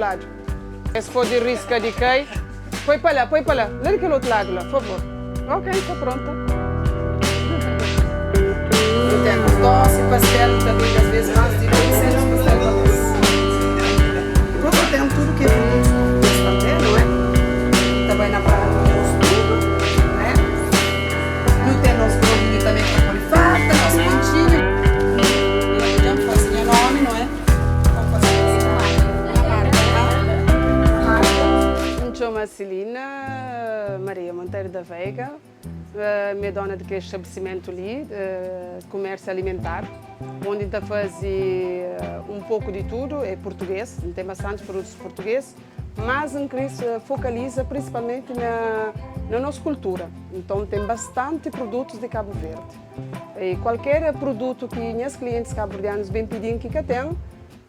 ladu. Es pode riska di kai. Poi pa la, poi pa la. La di kel otu ladu la, favor. Ok, sta pronta. Nu ten nos dosi, pastel, nu ta bende asves más di 900 pastel pa mês. Dipôs nu ten tudu ki é produtus português tanbê, não é? Ta bai na praia ku nos tudu, não é? Nu ten nos bolinhu tanbê ki ka pode falta, nos pontxinhu. E dja N faze nha nómi, não é? N txoma Celina Maria Monteiro da Veiga, mi é dona di kel stabelesimentu li, kumérsiu alimentar, undi N ta faze un poku di tudu, é purtugês, N ten bastanti produtus purtugês, mas N kris fokaliza prinsipalmenti na nos kultura, nton ten bastanti produtus di Kabu Verdi. I kualker produtu ki nhas klientis kabuverdianus ben pidi-m ki ka ten,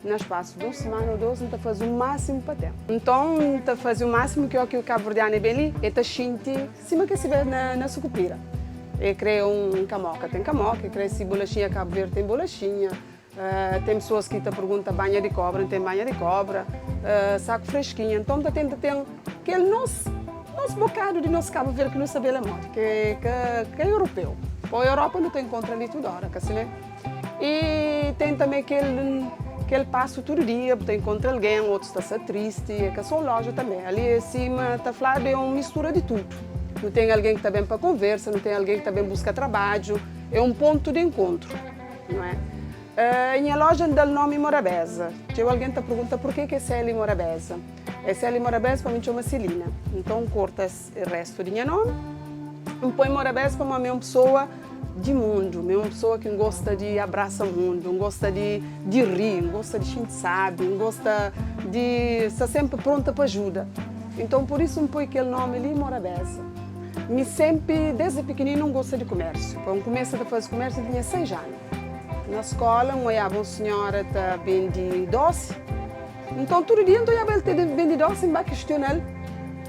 na spasu di un simana ô dos, N ta faze u másimu pa ten. Nton, N ta faze u másimu ki óki kabuverdianu ben li, el ta xinti sima ki el stiver na Sukupira. El krê un kamoka, ten kamoka, el krê si bolaxinha Kabu Verdi, ten bolaxinha. Ten pesoas ki ta pergunta banha di kobra, N ten banha di kobra, saku freskinha. Nton, N ta tenta ten kel nos nos bokadu di nos Kabu Verdi ki nu sabe la modi, ki ka ka europeu. Pa Europa nu ta inkontra li tudu ora, ka simé? I ten tanbe kel kel pasu tudu dia, bu ta inkontra algen, otus ta sta tristi, é ka so un loja tanbe. Ali é sima ta fladu é un mistura di tudu. Nu ten algen ki ta ben pa konversa, nu ten algen ki ta ben buska trabadju, é un pontu di inkontru. Não é? Nha loja N da-l nomi Morabeza. Txeu algen ta pergunta purkê ki é Celi Morabeza. É Celi Morabeza pamodi N txoma Celina. Nton N korta restu di nha nomi, N poi Morabeza pamodi mi é un pesoa di mundu, mi é un pesoa ki N gosta di abrasa mundu, N gosta di di ri, N gosta di xinti sabi, N gosta di sta senpri pronta pa ajuda. Nton pur isu N poi kel nomi li Morabeza. Mi senpri, desdi pikininu, N gosta di kumérsiu. Pa N kumesa ta faze kumérsiu, N tinha 6 anu. Na skóla, N oiaba un sinhora ta bende dósi. Nton, tudu dia N ta oiaba el ta bende dósi, N ba kistiona-l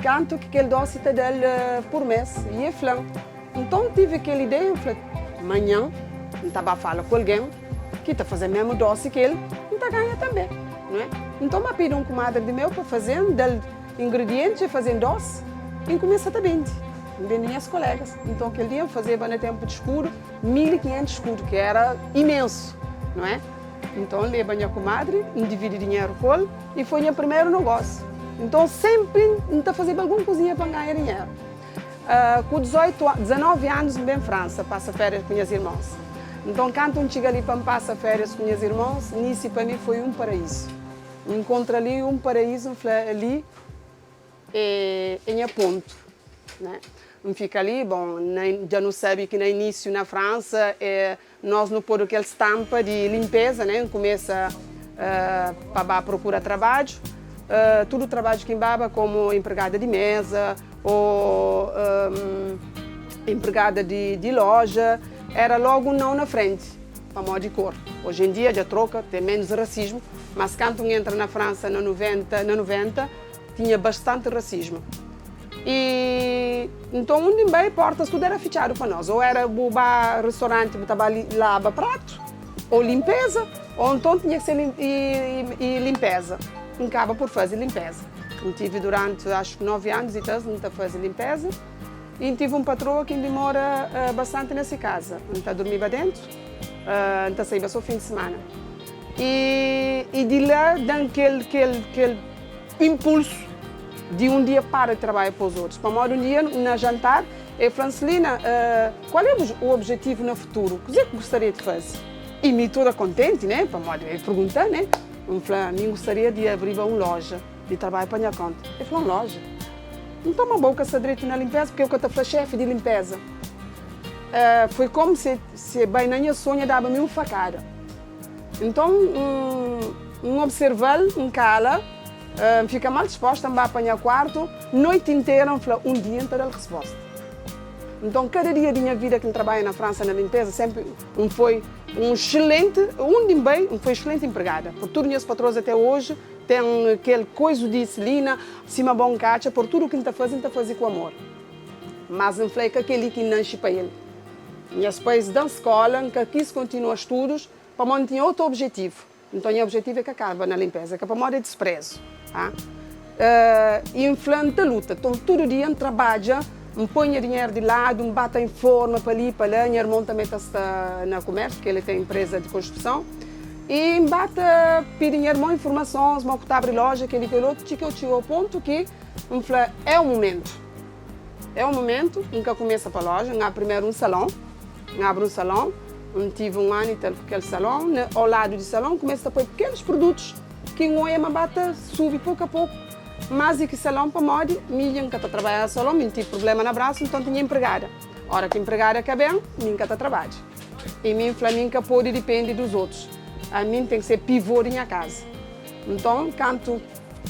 kantu ki kel dósi ta da-l pur mês. I el fla-m. Nton, N tive kel ideia, N fla, Manhan N ta ba fala ku algen ki ta faze mésmu dósi ki el, N ta ganha tanbê, nu é? Nton, N ba pidi un kumadri di meu pa faze-m, N da-l. Ingredientis e faze-m dosi i N kumesa ta bende. N bende nhas kolégas. Nton kel dia N fazeba na ténpu di skudu 1500 skudu, ki éra imensu, nu é? Nton N leba nha kumadri, N dividi dinheru ku el i foi nha primeru nogósiu. Nton sénpri N ta fazeba algun kuzinha pa N ganha dinheru. Ku 18, 19 anus N ben Fransa pasa férias ku nhas irmons. Nton kantu N txiga li pa N pasa férias ku nhas irmons, Nisi pa mi foi un paraízu. N nkontra li un paraízu, N fla ali é nha pontu, né. N fika li, bon, na dja nu sabe ki na inísiu na Fransa é nos nu podu kel stampa di linpeza, né. N kumesa pa ba prokura trabadju, tudu trabadju ki N baba komu enpregada di meza ô enpregada di loja era logu un nau na frenti. Pamodi kor. Oji en dia dja troka, ten menus rasismu, mas kantu N entra na Fransa na 90, na 90, tinha bastanti rasismu. I nton undi N bai, portas tudu era fitxadu pa nos. Ou era bu ba ristoranti bu ta ba laba pratu, ou linpeza, ou nton tinha ki ser i linpeza. N kaba pur faze linpeza. N tivi duranti axu ki 9 anus i tas N ta faze linpeza. I N tive un patroa ki N dimora bastanti na se kaza. N ta durmiba déntu, N ta saíba sô fin di simana. I i di la da-m kel kel kel inpulsu di un dia para di trabadja pa os otus. Pamodi un dia na jantar el fla-m, Selina, kual é bu objetivu na futuru? Kuzê ki bu gostaria di faze? I mi toda kontenti, né? Pamodi el pergunta-m, né? N fla, Mi N gostaria di abriba un loja. Di trabadju pa nha konta. E fla-m loja. N toma bo ka sta dretu na linpeza purke bu ka ta fla xefi di linpeza. Foi komu se se bai na nha sonha daba mi un fakada. Nton N observa-l, N kala, N fika mal disposta, N ba pa nha kuartu noiti intera N fla un dia N ta da-l resposta. Nton kada dia di nha vida ki N trabadja na Fransa na linpeza senpri N foi un exselenti, undi N bai N foi exselenti enpregada pur tudu nhas patroas ate oji. Ten kel koizu di Celina, sima bon katxa, por tudu ki N ta faze, N ta faze ku amor. Mas N fla é ka kel-li ki N nanxi pa el. Nhas pais da-m skola, N ka kis kontinua studus, pamodi N tinha otu objetivu. Nton nha objetivu é ka kaba na linpeza, é ka pamodi é disprezu. Ah, i N fla, N ta luta. Nton tudu dia N trabadja, N poi nha dinheru di ladu, N ba ta informa pa li pa la. Nha irmon tanbê ta sta na kumérsiu, purki el ten inpreza di konstruson. I N ba ta pidi nha irmon informasons, ma ku ta abri loja, kel-li, kel otu, ti ki eu txiga ao pontu ki N fla, é o mumentu. É o mumentu. N ka kumesa pa loja, N abri primeru un salon. N abri un salon, N tive un anu i tal ku kel salon. Na, ao ladu di salon, N kumesa ta poi pekenus produtus ki N oia ma ba ta subi poku a poku, más di ki salon, pamodi mi dja N ka ta trabadja na salon, mi N tive prubléma na brasu, nton tinha inpregada. Óra ki inpregada ka ben, mi N ka ta trabadja. I mi N fla mi N ka pode dipende dus otus. Ami N ten ki ser pivô di nha kaza. Nton, kantu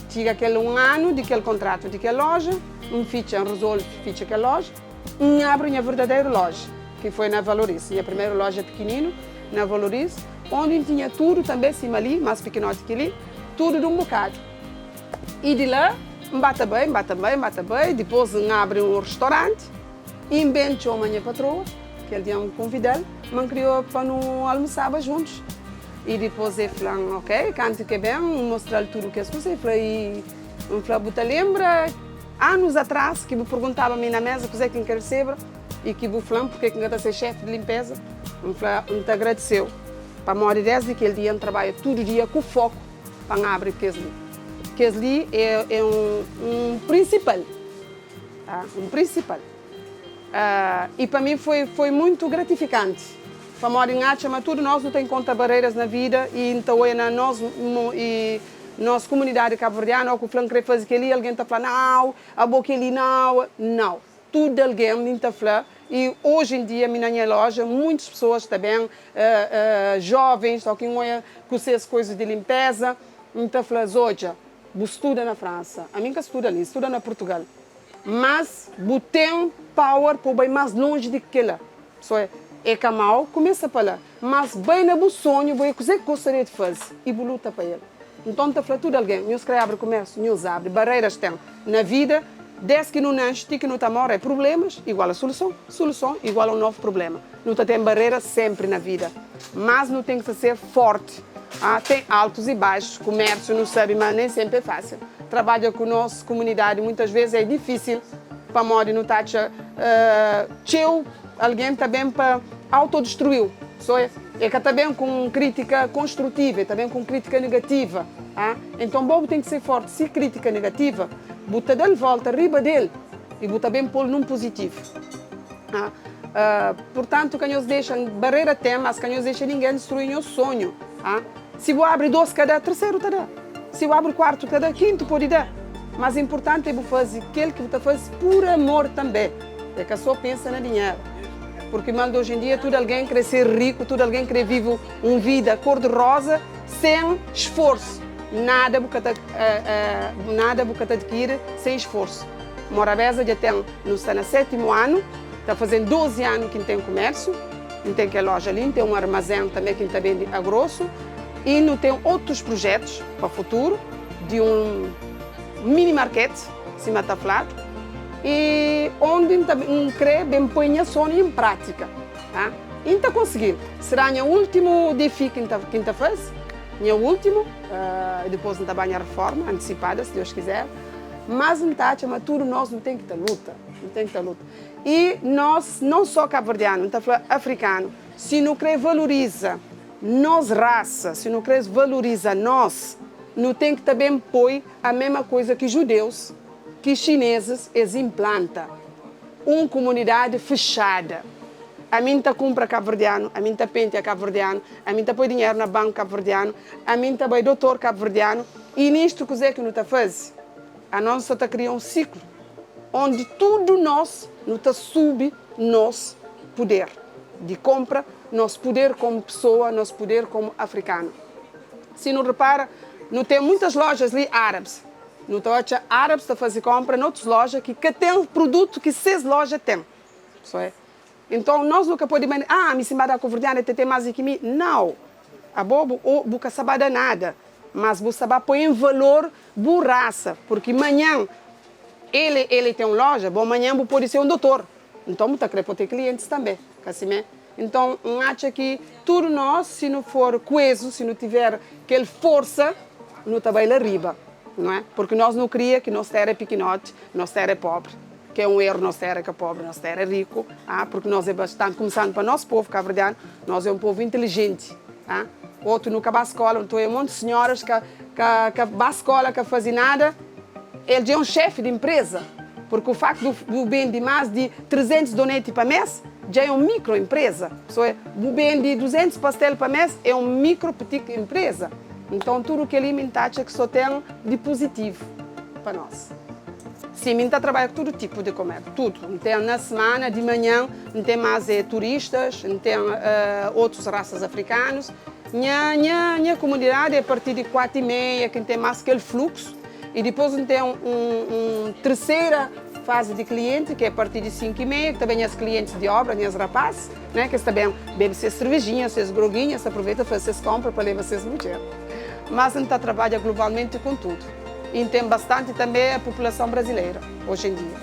txiga kel un anu di kel kontratu di kel loja, N fitxa, N rezolve fitxa kel loja, N abri nha verdaderu loja, ki foi na Valoris. Nha primeru loja pikininu na Valoris, ondi N tinha tudu tanbe, sima li, más pikinoti ki li, tudu di un bokadu. I di la, N ba ta bai, N ba ta bai, N ba ta bai, dipôs N abri un ristoranti i N ben txoma nha patroa, kel dia N konvida-l ma N kria pa nu almusaba juntus. I dipôs el fla-m, Ok, kantu ki el ben, N mostra-l tudu kes kuza, el fla, i N fla, Bu ta lenbra anus atrás ki bu perguntaba mi na méza kuzê ki N kre sebra i ki bu fla-m purkê ki N ka ta ser xéfi di linpéza? N fla, N ta agradise-u pamodi désdi kel dia N trabadja tudu dia ku foku pa N abri kes-li. Kes-li é un prinsipal, un prinsipal. I pa mi foi foi muitu gratifikanti, pamodi N atxa ma tudu nos nu ta inkontra bareiras na vida i N ta oia na nos i nos kumunidadi kabuverdianu, ó ku fla N kre faze kel-li, algen ta fla nau, abo kel-li nau, nau. Tudu algen mi N ta fla i oji en dia mi na nha loja muitus pesoas ta ben, jovens, ó ki N oia ku ses koizas di linpeza, N ta fla-s odja, bu studa na Fransa, ami N ka studa li, N studa na Purtugal. Mas bu ten power pa bu bai mas lonji di ki kela. So e ka mau kumesa pa la, mas bai na bu sonhu, bu e kuze ki gostaria di faze i bu luta pa el. Nton ta fla tudu algen, nhos kre abri kumersu, nhos abri. Bareiras ten na vida, des ki nu nasce ti ki nu ta more, prublemas igual a suluson, suluson igual a un novu prublema. Nu ta ten bareiras senpri na vida, mas nu ten ki ta ser forti. Ten altus i baixus, kumersu nu sabe ma nen senpri e fasil. Trabadja ku nos kumunidadi muitas ves é difísil pamodi nu ta atxa txeu algen ta ben pa autodestruiu. So e ka ta ben ku un krítika konstrutiva, e ta ben ku un krítika negativa. Enton bo bu ten ki ser forti. Si krítika negativa, bu ta da-l volta riba del i bu ta ben pô-l nun puzitivu. Purtantu ka nhos dexa barera ten, mas ka nhos dexa ningen distrui nhos sonhu. Si bu abri dos ka da, terseru ta da. Si bu abri kuartu ka da, kintu pode da. Mas inpurtanti é bu faze kel ki bu ta faze pur amor tanbe. É ka so pensa na dinheru. Purki mal di oji en dia tudu algen kre ser riku, tudu algen kre vive un vida kor di roza sen sforsu. Nada bu ka ta nada bu ka ta adkiri sen sforsu. Morabeza dja ten, nu sta na setimu anu, ta fazen 12 anu ki N ten kumérsiu. N ten kel loja li, N ten un armazén tanbe ki N ta bende a grosu i nu ten otus prujetus pa futuru di un mini market, sima ta fladu, i ondi N ta N kre ben poi nha sonhu en prátika. I N ta konsigi-l. Será nha últimu defi ki N ta ki N ta faze, nha últimu, dipôs N ta ba nha reforma antisipada, si Deus kizer. Mas N ta atxa ma tudu nos nu ten ki ta luta, nu ten ki ta luta. I nos, non só kabuverdianu, N ta fla afrikanu, si nu kre valoriza nos rasa, si nu kre valoriza nos, nu ten ki ta ben poi a mema koiza ki judeus, ki xinezis es inplanta, un kumunidadi fexada. Ami N ta kunpra kabuverdianu, ami N ta pentia kabuverdianu, ami N ta poi dinheru na banku kabuverdianu, ami N ta bai dotor kabuverdianu, i nistu kuzê ki nu ta faze? Anos nu sta ta kria un siklu ondi tudu nos nu ta subi nos puder di konpra, nos puder komu pesoa, nos puder komu afrikanu. Si nu repara, nu ten muitas lojas li árabis. Nu ta odja árabis ta faze konpra na otus loja ki ka ten produtu ki ses loja ten. So é. Enton nos nu ka pode manda, ah, mi si N ba da koverdianu el ta ten más di ki mi. Nau! Abo bu o bu ka sa ba da nada, mas bu sa ba poi en valor bu rasa, purki manhan el el ten un loja, bon manhan bu pode ser un dotor, nton bu ta kre pa bu ten klientis tanbe, ka simé? Então N atxa ki tudu nós si nu for koezu, si nu tiver kel forsa, nu ta bai la riba, não é? Porque nós nu kria ki nos tera é pikinoti, nos tera é pobri, ki é un erru, nos tera é ka pobri, nos tera é riku, ah, porque nós é bastanti, kumisandu pa nos povu kabuverdianu, nós é un povu inteligenti, ah, otu nu ka ba skola, nton é monti sinhoras ka ka ka ba skola, ka fazi nada, el dja é un xefi di inpreza, porque o faktu di bu bendi más di 300 doneti pa mes, dja é un mikro inpreza, so bu bendi 200 pastel pa mes, é un mikro pitik inpreza. Nton tudu kel-li mi N ta atxa ki so ten di puzitivu pa nos. Sin, mi N ta trabadja ku tudu tipu di komérsiu, tudu. N ten na simana di manhan N ten más é turistas, N ten otus rasas afrikanus. Nha nha nha kumunidadi é partir di kuatu i meia ki N ten más kel fluksu i dipôs N ten un un terseira fazi di klienti ki é partir di sinku i meia ki ta ben nhas klientis di obra, nhas rapaz. Né, ki es ta ben bebe ses cervejinha, ses groguinha, es ta aproveita faze ses compra pa leba ses mudjer. Mas N ta trabadja globalmente com tudo. E N ten bastante tanbe a população brasileira, hoje em dia.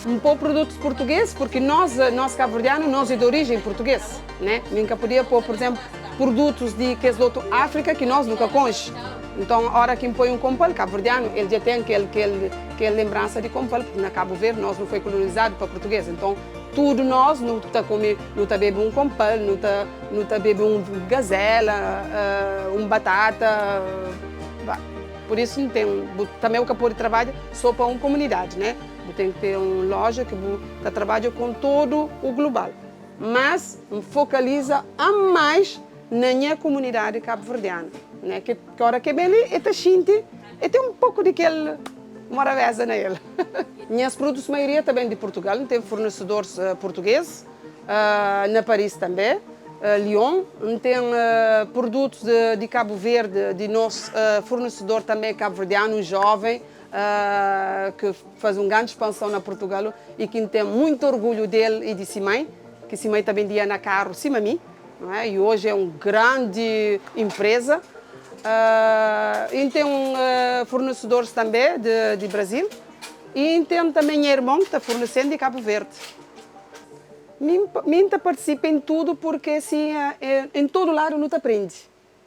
N po produtos português porque nos, nos cabo-verdiano, nos é de origem português, né. Mi N ka podia po, por exemplo, produtos di kes otu África ki nos nu ka konxe. Nton, ora ki N poi un konpal cabo-verdiano, el dja ten kel, kel, kel lembrança di konpal, porque na Cabo Verde nos nu foi colonizado pa português. Nton, Tudu nos nu ta kume, nu ta bebe un konpal, nu ta nu ta bebe un gazela, un batata, ba. Pur isu nu ten, bu tanbe bu ka pode trabadja so pa un komunidadi, ne? Bu ten ki ten un loja ki bu ta trabadja kon tudu u global. Mas N fokaliza a mais na nha komunidadi kabuverdianu, ne? Ki ki ora ke ben li e ta xinti, e ten un poku di kel morabeza na el. Nhas produtus maioria ta ben di Portugal, N ten fornesedores português, na Paris tanbe, Lyon, N ten produtus di Cabo Verde, di nos fornesedor tanbe kabuverdianu, un joven ki faze un grandi spansão na Portugal y ki N ten muito orgulho del y di si mãe, ki si mãe ta bendia na carro sima mi, não é? Y hoje é un grandi empresa. Y N ten fornesedores tanbe di Brasil. Y N ten tanbe nha irmon ki ta fornese-m di Kabu Verdi. Mi mi N ta partisipa en tudu purke si en tudu ladu nu ta prende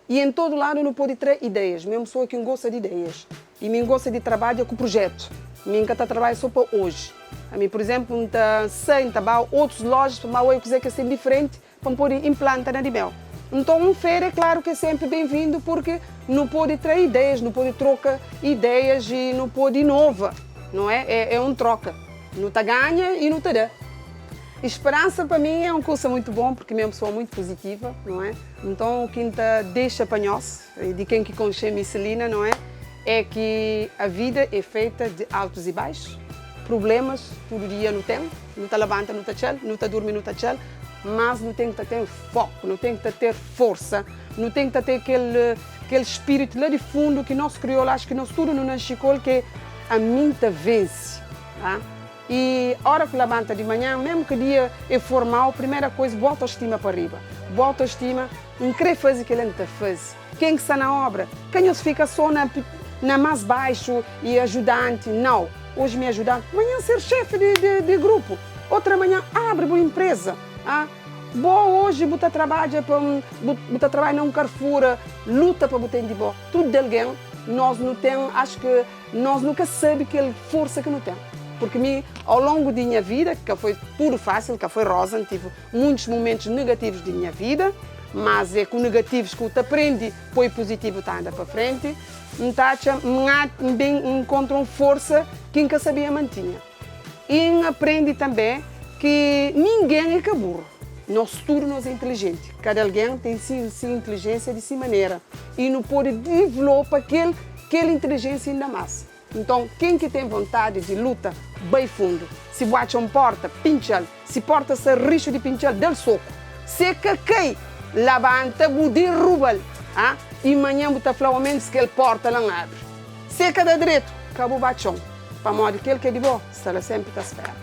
y en tudu ladu nu pode tra ideias. Mi é un pesoa ki N gosta di ideias y mi N gosta di trabadja ku prujetu. Mi N ka ta trabadja so pa oji. Ami, pur izénplu, N ta sai, N ta ba otus lojas pa N ba oia kuzê ki es ten diferenti Pa N pode inplanta na di meu. Nton, un fera é klaru ki é senpri ben-vindu purki nu pode tra ideias, nu pode troka ideias i nu pode inova, no é? É é un troka. Nu ta ganha i nu ta da. I speransa pa mi é un kusa muitu bon purki mi é un pesoa muitu puzitiva, no é? Nton, u ki N ta dexa pa nhos, i di ken ki konxe mi, Celina, no é? É ki a vida é feita di altus i baixus, prublemas tudu dia nu ten, nu ta labanta nu ta txal, nu ta durmi nu ta txal, mas nu ten ki ta ten foku, nu ten ki ta ter forsa, nu ten ki ta ter kel kel spiritu la di fundu ki nos kriolu acho ki nos tudu nu nasci ku el ke ami N ta vensi, ah. I ora ku labanta di manhan, mesmu ki dia e for mau, primera koisa bu autostima pa riba, bu autostima, N kre fazi kila N ta fazi. Ken ki sta na obra, ka nhos fika so na na mas baixu i ajudanti, nau, oji mi ajudanti, manhan ser xefi di di di grupu, otra manhan abri bu impreza, ah, bo oji bu ta trabadja pa un bu bu ta trabadja na un Carrefour, luta pa bu ten di bo, tudu algen, nos nu ten, acho ki nos nu ka sabi kel forsa ki nu ten, purki mi ao longu di nha vida, ka foi tudu fasil, ka foi rosa, N tive Muitos momentos negativos di nha vida, mas é ku negativos ku ta prende poi positivo ta anda pa frente. N ta atxa m ben N encontra um forsa ki N ka sabia ma N tinha. E N aprende tambe ki ninguém é ka burro, nos tudo nos é inteligente, cada alguém tem si si inteligência di si manera e nu pode developa kel kel inteligência inda mas. Nton, ken ki ten vontadi di luta, bai fundu. Si bu atxa un porta, pintxa-l. Si porta sta rixu di pintxa-l, da-l soku. Si e ka kai, labanta bu deruba-l. A I manhan bu ta fla, Oménus kel porta la N abri. Si e ka da dretu, ka bu ba txon, pamodi kel ki é di bo sta la senpri ta spera.